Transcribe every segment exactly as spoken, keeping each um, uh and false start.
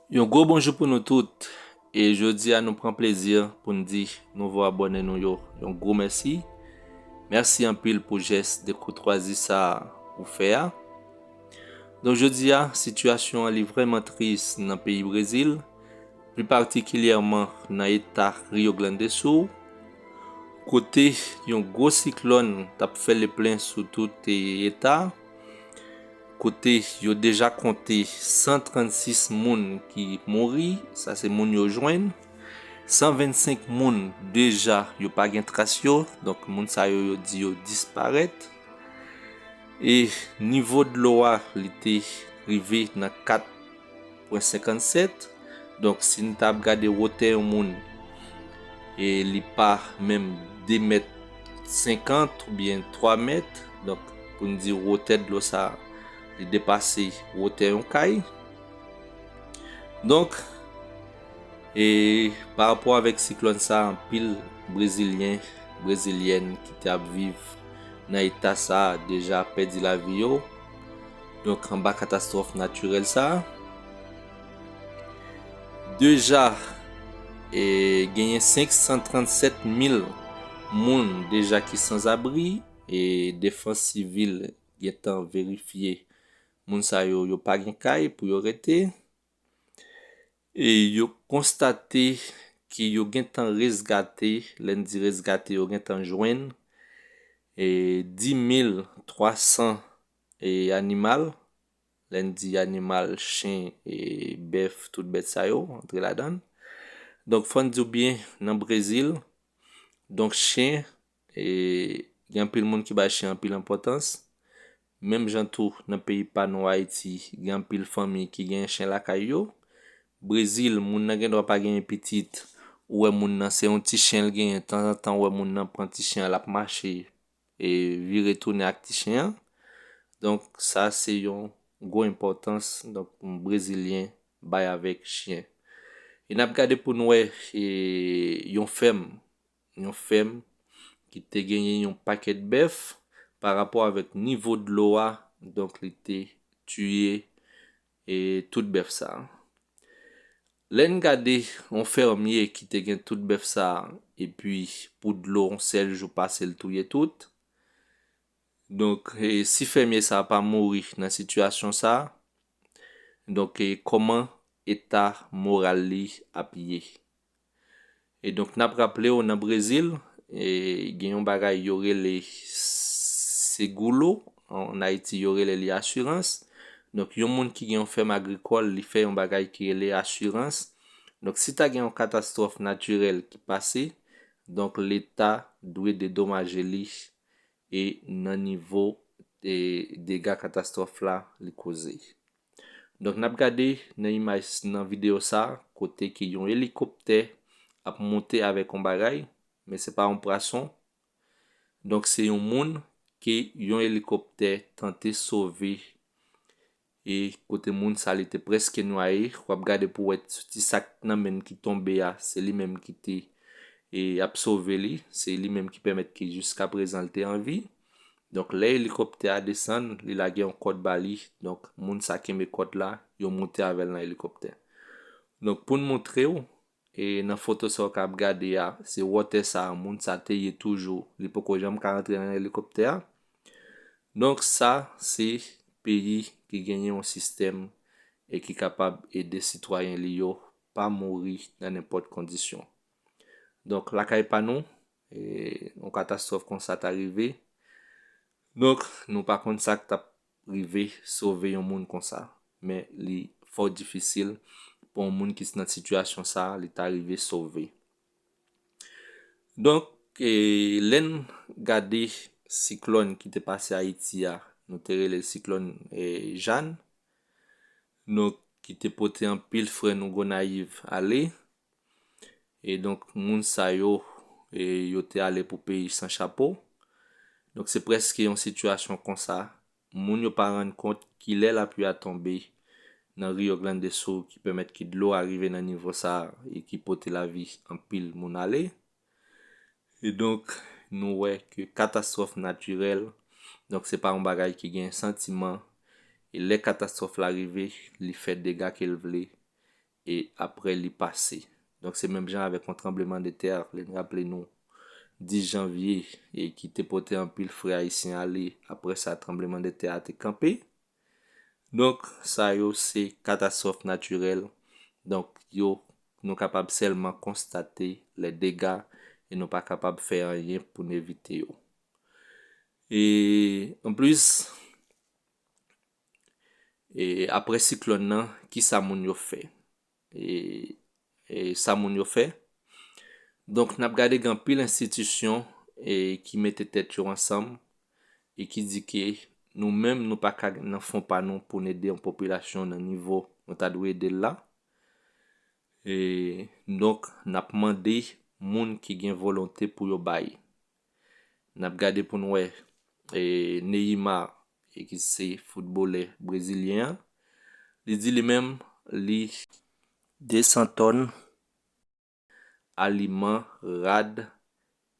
Yon gwo bonjou pou nou tout. E jodi a nou pran plezi pou n di nouvo abòne nou yo yon gwo mèsi. Mèsi anpil pou jès de koutwazi sa ou fè a. Donk jodi a, sitiyasyon an li vrèman tris nan peyi Brezil, pli patikilyèman nan eta Rio Grande do Sul, kote yon gwo siklòn t ap fè leplen sou tout eta, kote yo deja konte san trannsis moun ki mouri, sa se moun yo jwenn, san vennsenk moun deja yo pa gen tras yo, donk moun sa yo, yo di yo disparèt. E nivo dlo a, li te rive nan kat pwen senkannsèt. Donk, si n t ap gade wotè yon moun, e li pa menm de mèt senkant oubyen twa mèt, donk, pou n di wotè dlo sa, li depase wotè yon kay. Donk, e pa rapò avèk siklòn sa, anpil Brezilyen, Brezilyèn ki te ap viv nan eta sa deja pèdi lavi yo. Donk, anba katastwòf natirèl sa, deja, e, genyen senk san trannsèt mil moun deja ki sanzabri, e defans sivil gentan verifye moun sa yo, yo pa gen kay pou yo rete. E yo konstate ke yo gentan resgate, lè n di resgate, yo gentan jwenn, e, dis mil twa san, e, animal. Lè n di animal, chen, e, bèf, tout bèt sa yo antre ladan l. Donk, fò n di w byen, nan Brezil, donk, chen, e, gen anpil moun ki bay chen anpil enpòtans. Menm jan tou, nan peyi pa nou, Ayiti, gen anpil fanmi ki gen chen lakay yo. Brezil, moun nan gen dwa pa genyen pitit, ou wè moun nan se yon ti chen l genyen, tanzantan ou wè moun nan pran ti chen an, l ap mache, e vire tounen ak ti chen an. Donk, sa se yon gwo enpòtans, donk, Brezilyen bay avèk chen. E n ap gade pou n wè, e, yon fèm, yon fèm ki te genyen yon pakèt bèf, pa rapò avèk nivo dlo a, donk, li te tiye, e, tout bèf sa. Lè n gade yon fèmye ki te gen tout bèf sa, epi pou dlo yon sèl jou pase, l touye tout. Donk, e, si fèmye sa pa mouri nan sitiyasyon sa, donk, e, kòman eta moral li ap ye? E donk, n ap raple w, nan Brezil, e, gen yon bagay yo rele seguro, an Ayiti, yo rele li asirans. Donk, yon moun ki gen yon fèm agrikòl, li fè yon bagay ki rele asirans. Donk, si ta gen yon katastwòf natirèl ki pase, donk, Leta dwe dedomaje li e nan nivo, e, dega katastwòf la li koze. Donk, n ap gade nan imaj, nan videyo sa, kote ke yon elikoptè ap monte avèk yon bagay, men se pa yon pwason. Donk, se yon moun ke yon elikoptè tante sove, e kote moun sa, li te prèske nwaye. W ap gade pou wè ti sa k nan men l ki tonbe a, se li menm ki te, e, ap sove li, se li menm ki pèmèt ke jiskaprezan l te an vi. Donk, lè elikoptè a desann, li lage yon kòd ba li. Donk, moun sa kenbe kòd la, yo monte avè l nan elikoptè. Donk, pou n montre w, e nan foto sa w ka ap gade a, se wotè sa a, moun sa te ye toujou, li poko janm ka rantre nan elikoptè a. Donk, sa se peyi ki genyen yon sistèm e ki kapab ede sitwayen li yo pa mouri nan nenpòt kondisyon. Donk, lakay pa nou, e, yon katastwòf konsa ta rive. Donk, nou pa konn sa k t ap rive sove yon moun konsa. Men li fò difisil pou yon moun ki nan sitiyasyon sa a, li ta rive sove. Donk, e, lè n gade siklòn ki te pase Ayiti a, nou te rele l siklòn, e, Jeanne. Donk, ki te pote anpil frè nou Gonayiv ale. E donk, moun sa yo, e, yo te ale pou peyi san chapo. Donk, se prèske yon sitiyasyon konsa. Moun yo pa rann kont kilè lapli a tonbe nan Rio Grande do Sul ki pèmèt ke dlo a rive nan nivo sa a e ki pote lavi anpil moun ale. E donk, nou wè ke katastwòf natirèl, donk, se pa yon bagay ki gen santiman. E lè katastwòf la rive, li fè dega ke l vle. e apre li pase. Donk, se menm jan avèk yon tranblemanntè, lè n raple nou, dis janvye, e ki te pote anpil frè ayisyen ale, apre sa, tranblemanntè a te kanpe. Donk, sa yo se katastwòf natirèl. Donk, yo, nou kapab sèlman konstate lè dega e nou pa kapab fè anyen pou n evite yo. E anplis, e apre siklòn nan, ki sa moun yo fè? E, e sa moun yo fè? Donk, n ap gade gen anpil enstitisyon e ki mete tèt yo ansanm e ki di ke nou menm, nou pa ka nan fon pa nou pou n ede yon popilasyon nan nivo nou ta dwe ede l la. E donk, n ap mande moun ki gen volonte pou yo bay. N ap gade pou n wè, e, Neymar, e ki se foutbolè brezilyen an, li di li menm, li de san tòn aliman, rad,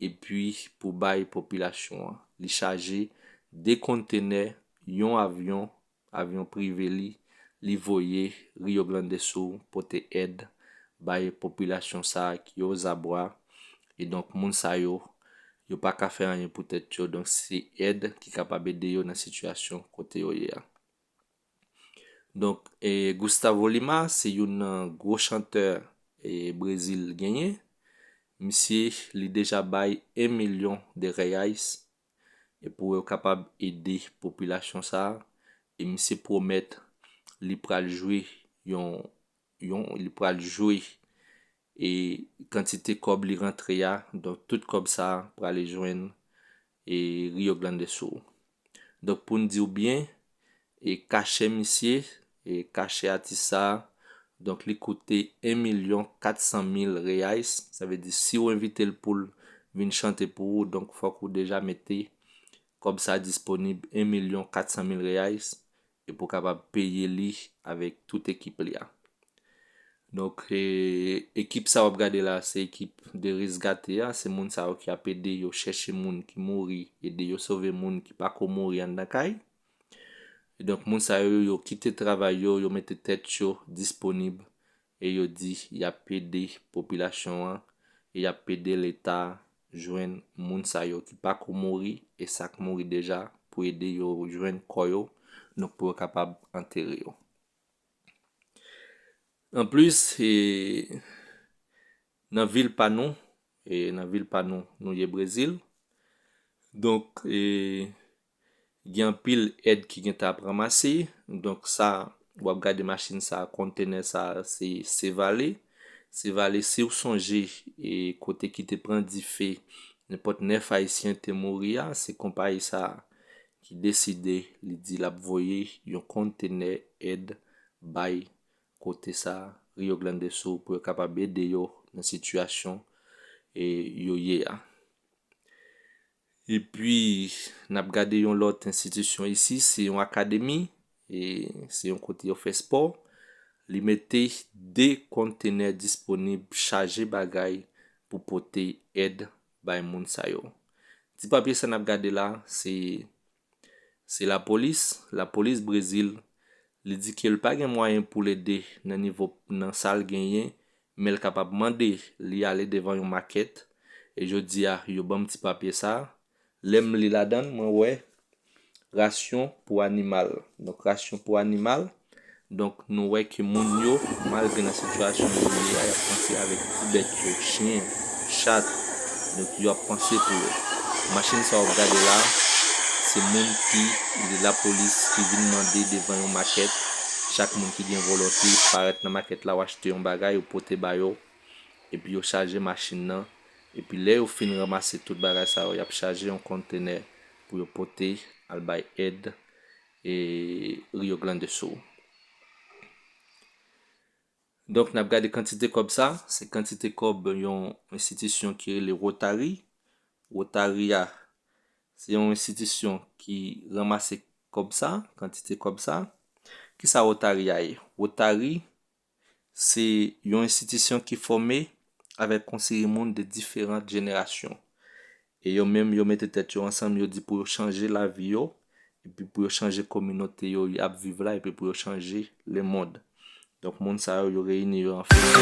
epi pou bay popilasyon an. Li chaje de kontenè, yon avyon, avyon prive li, li voye Rio Grande do Sul pote èd bay popilasyon sa a ki Ozabwa. E donk, moun sa yo, yo pa ka fè anyen pou tèt yo. Donk, se èd ki kapab ede yo nan sitiyasyon kote yo ye a. Donk, e, Gustavo Lima se youn nan gwo chantè, e, Brezil genyen. Misye, li deja bay en milyon de reais e pou yo kapab ede popilasyon sa a. E misye pwomèt li pral jwe yon, yon, li pral jwe e kantite kòb li rantre a, donk tout kòb sa a prale jwenn e Rio Grande do Sul. Donk, pou n di w byen, e kachè misye, e kachè atis sa a, donk, li koute en milyon kat san mil reais. Sa vle di, si w envite l pou l vin chante pou ou, donk, fòk ou deja mete kòb sa a disponib, en milyon kat san mil reais, e pou w kapab peye li avèk tout ekip li a. Donk, e, ekip sa w ap gade la, se ekip de resgate a, se moun sa yo ki ap ede yo chèche moun ki mouri, ede yo sove moun ki pa ko mouri anndan kay. E donk, moun sa yo, yo kite travay yo, yo mete tèt yo disponib, e yo di y ap ede popilasyon an, e y ap ede Leta jwenn moun sa yo ki pa ko mouri, e sa k mouri deja, pou ede yo jwenn kò yo, donk pou yo kapab antere yo. Anplis, e, nan vil pa nou, e, nan vil pa nou, nou ye Brezil. Donk, e, gen anpil èd ki gentan ap ranmase. Donk, sa, w ap gade machin sa, kontenè sa, se Cevale. Cevale, si w sonje, e, kote ki te pran dife, nenpòt nèf Ayisyen te mouri a, se konpayi sa ki deside, li di l ap voye yon kontenè èd bay kote sa, Rio Grande do Sul, pou yo kapab ede yo nan sitiyasyon, e, yo ye a. Epi, n ap gade yon lòt enstitisyon isi, se yon akademi, e se yon kote yo fè spò. Li mete de kontenè disponib chaje bagay pou pote èd bay moun sa yo. Ti papye sa n ap gade la, se, se lapolis, lapolis Brezil. Li di ke l pa gen mwayen pou l ede nan nivo, nan sa l genyen, men l kapab mande li ale devan yon makèt. E jodi a, yo ban m ti papye sa. Lè m li ladan l, mwen wè rasyon pou animal. Donk, rasyon pou animal. Donk, nou wè ke moun yo, malgre nan sitiyasyon yo ye a, y ap panse avèk ti bèt yo, chen, chat. Donk, yo ap panse pou yo. Machin sa w ap gade la, se moun ki, lapolis ki vin mande devan yon makèt. Chak moun ki gen volonte parèt nan makèt la, w achte yon bagay, ou pote ba yo. Epi yo chaje machin nan. Epi lè yo fin ranmase tout bagay sa yo, y ap chaje yon kontenè pou yo pote al bay èd, e, Rio Grande do Sul. Donk, n ap gade kantite kòb sa, se kantite kòb yon enstitisyon ki rele Rotary. Rotary a, se yon enstitisyon ki ranmase kòb sa, kantite kòb sa. Kisa Rotary a ye? Rotary, se yon enstitisyon ki fòme avèk yon seri moun de diferan jenerasyon. E yo menm, yo mete tèt yo ansanm, yo di pou yo chanje lavi yo, epi pou yo chanje kominote yo, y ap viv la, epi pou yo chanje lemonn. Donk, moun sa yo, yo reyini yo an feso.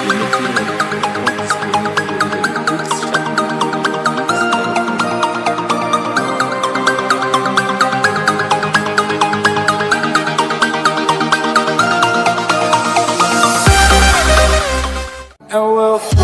Yo mete nan yon kont disponib pou yo fè Netflix. Chak moun ki gen Netflix, lè yo fini.